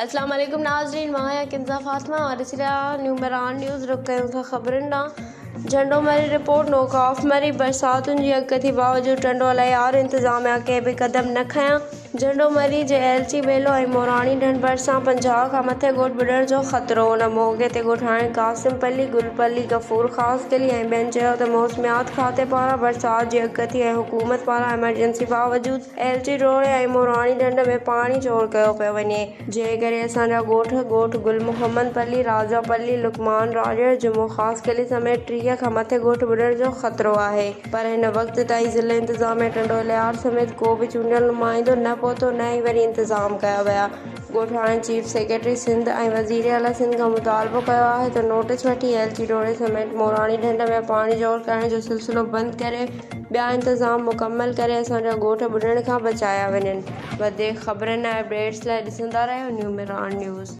اسلام عليڪم ناظرين مان آهيان ڪنزا فاطمه اور ڏسي رهيا آهيو نيو مهراڻ نيوز رخ ڪيون ٿا خبرن ڏانهن جهنڊو مري رپورٽ نوڪ آف مري برساتن جي اڳڪٿي باوجود ٽنڊو الهيار انتظاميا ڪي به قدم نه کنيا جهنڊو مري جي ايلچي ٻيلو ۽ موراڻي ڍنڍ ڀرسان 50 کان مٿي ڳوٺ ٻڏڻ جو خطرو ان موقعي تي ڳوٺاڻن قاسم پلي گل پلي غفور خاصخيلي ۽ ٻين چيو ته موسميات کاتي پاران برسات جي اڳڪٿي ۽ حڪومت پاران ايمرجنسي باوجود ايلچي روڊ ۽ موراڻي ڍنڍ ۾ پاڻي چور ڪيو پيو وڃي، جنهن ڪري اسان جا ڳوٺ، ڳوٺ گل محمد پلي، راجا پلي، لقمان راڄڙ، جمعو خاصخيلي سميت 30 کان مٿي ڳوٺ ٻڏڻ جو خطرو آهي، پر هن وقت تائين ضلعي انتظاميه ٽنڊو الهيار سميت ڪو به چونڊيل نمائندو نه پهتو نه ئي وري انتظام ڪيا ويا. ڳوٺاڻن چيف سيڪريٽري سنڌ ۽ وزيراعليٰ سنڌ کان مطالبو ڪيو آهي ته نوٽيس وٺي ايلچي ڊوڙي سميت موراڻي ڍنڍ ۾ پاڻي چور ڪرڻ جو سلسلو بند ڪري ٻيا انتظام مڪمل ڪري اسان جا ڳوٺ ٻڏڻ کان بچايا وڃن. وڌيڪ خبرن ۽ اپڊيٽس لاء ڏسندا رهيو نيو مهراڻ نيوز.